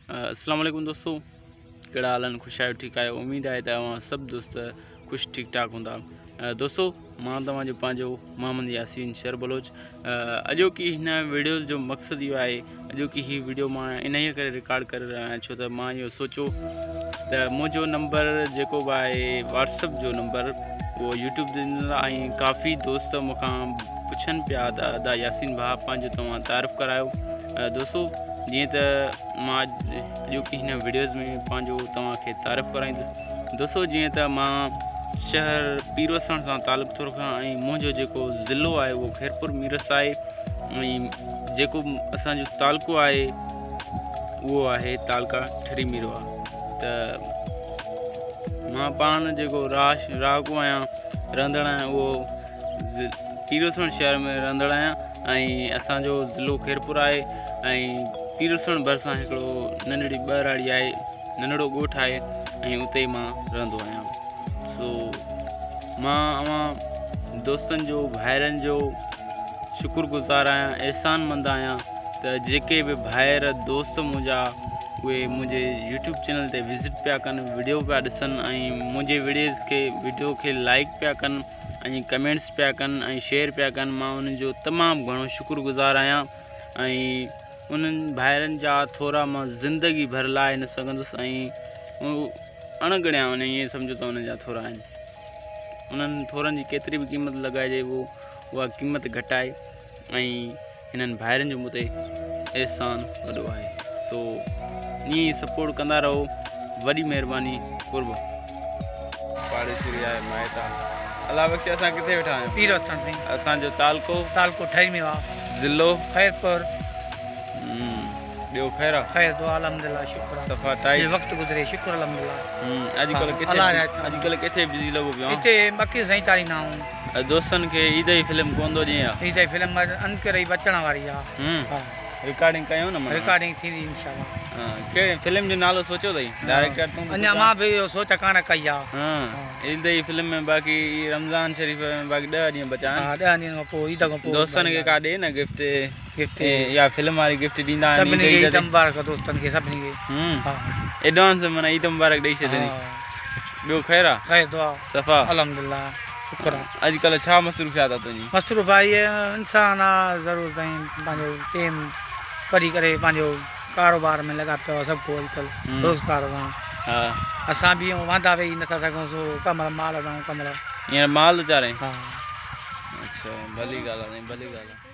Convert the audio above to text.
اسلام عليڪم دوستو ڪهڙا حال آهن خوش آهيو ٺيڪ آهيو اميد آهي ته اوهان سڀ دوست خوش ٺيڪ ٺاڪ هوندا دوستو مان توهان جو پنهنجو محمد ياسين شر بلوچ اڄوڪي هن ويڊيو جو مقصد اهو آهي اڄوڪي هي ويڊيو مان انهيء ڪري رڪارڊ ڪري رهيو آهيان ڇو ته مان اهو سوچيو ته منهنجو نمبر جيڪو به آهي واٽسپ جو نمبر اهو يوٽيوب تي ڏنل آهي ۽ ڪافي دوست مون کان پڇن پيا ته ادا ياسين ڀاء پنهنجو توهان تعارف ڪرايو دوستو جيئن ته مان اڄوڪي هن وڊيوز ۾ پنهنجو توهان کي تعارف ڪرائيندس دوستو جيئن ته مان شهر پيروسڻ سان تعلق ٿو رکان ۽ منهنجو جيڪو ضلعو آهي اهو خيرپور ميرس آهي ۽ جيڪو اسانجو تعلقو آهي اهو آهي تعلقه ٺري ميرواهه ته مان پاڻ جيڪو راش رهاڪو آهيان رهندڙ آهيان اهو پيروسڻ شهر ۾ رهندڙ آهيان ۽ اسان جو ضلعو خيرپور آهي ۽ پيروسڻ ڀرسان هڪڙو ننڍڙي ٻهراڙي آهي ننڍڙو ڳوٺ آهي ۽ اتي مان رهندو آهيان سو مان اوهان دوستن جو ڀائرن جو شڪر گذار آهيان احسان مند آهيان ته جيڪي به ڀائر دوست منهنجا اهي منهنجي يوٽيوب چينل تي وزٽ پيا ڪن وڊيو پيا ڏسن ۽ منهنجي وڊيوز کي وڊيو کي لائڪ پيا ڪن ۽ ڪمينٽس پيا ڪن ۽ شيئر پيا ڪن مان انهن جو تمام گهڻو شڪر گذار آهيان ۽ انهن ڀائرن جا ٿورا مان زندگي ڀر لاهي نه سگهندس ۽ اڻ ڳڻيا آهن ائين سمجهو ته انهن جا ٿورا آهن انهن ٿورن جي ڪيتري به قيمت لڳائجي اهو اها قيمت گهٽ آهي ۽ هنن ڀائرن جو مون تي احسان وڏو آهي سو ائين ئي سپورٽ ڪندا رهو وڏي مهرباني قرب. پاڙيسري آهي مائٽ آ. الله بخش اسان ڪٿي ويٺا آهيون؟ پير وسڻ ۾. اسان جو تعلقو؟ تعلقو ٺري ميوا. ضلعو؟ خيرپور. ٻيو خير آ؟ خير دعا الحمدلله شڪر آ. صفا ٽائيٽ. جي وقت گذري شڪر الحمدلله. اڄڪلهه ڪٿي اڄڪلهه ڪٿي بزي لڳو پيو آهين؟ هتي مڪي سائين چاڙهيندا آهيون. دوستن کي عيد جي فلم ڪون ٿو ڏين يا؟ عيد جي فلم انڪري بچڻ واري آ. ها رڪارڊنگ ڪيون نه معنيٰ. رڪارڊنگ ٿيندي انشاء الله. ها ڪهڙي فلم جو نالو سوچيو اٿئي؟ ڊائريڪٽر تون اڃا مان به اهو سوچ ڪانه ڪئي آ. ها عيد جي فلم ۾ باقي رمضان شريف ۾ باقي 10 ڏينهن بچا آهن. ها 10 ڏينهن کان پوء عيد کان پوء. دوستن کي ڪا ڏي نه گفٽ. گفٽ يا فلم واري گفٽ ڏيندا آهن. سڀني کي عيد مبارڪ دوستن کي سڀني کي. ها ايڊوانس معنيٰ عيد مبارڪ ڏئي ڇڏيندي. ٻيو خير آ؟ خير دعا. صفا. الحمدلله شڪر آ. اڄ ڪلهه ڇا مصروفيات آ تنهنجي؟ مصروف آ هي انسان آ ضرور سائين پنهنجو ٽيم ڪڍي ڪري پنهنجو ڪاروبار ۾ لڳا پيو آ سڀ ڪو اڄ ڪلهه روزگار سان. ها. اسان به واندا ويهي نٿا سگهون سو ڪمل مال ڏانهن ڪمل. هينئر مال ٿو چارين؟ ها. اڇا ڀلي ڳالهه آ سائين ڀلي ڳالهه آ.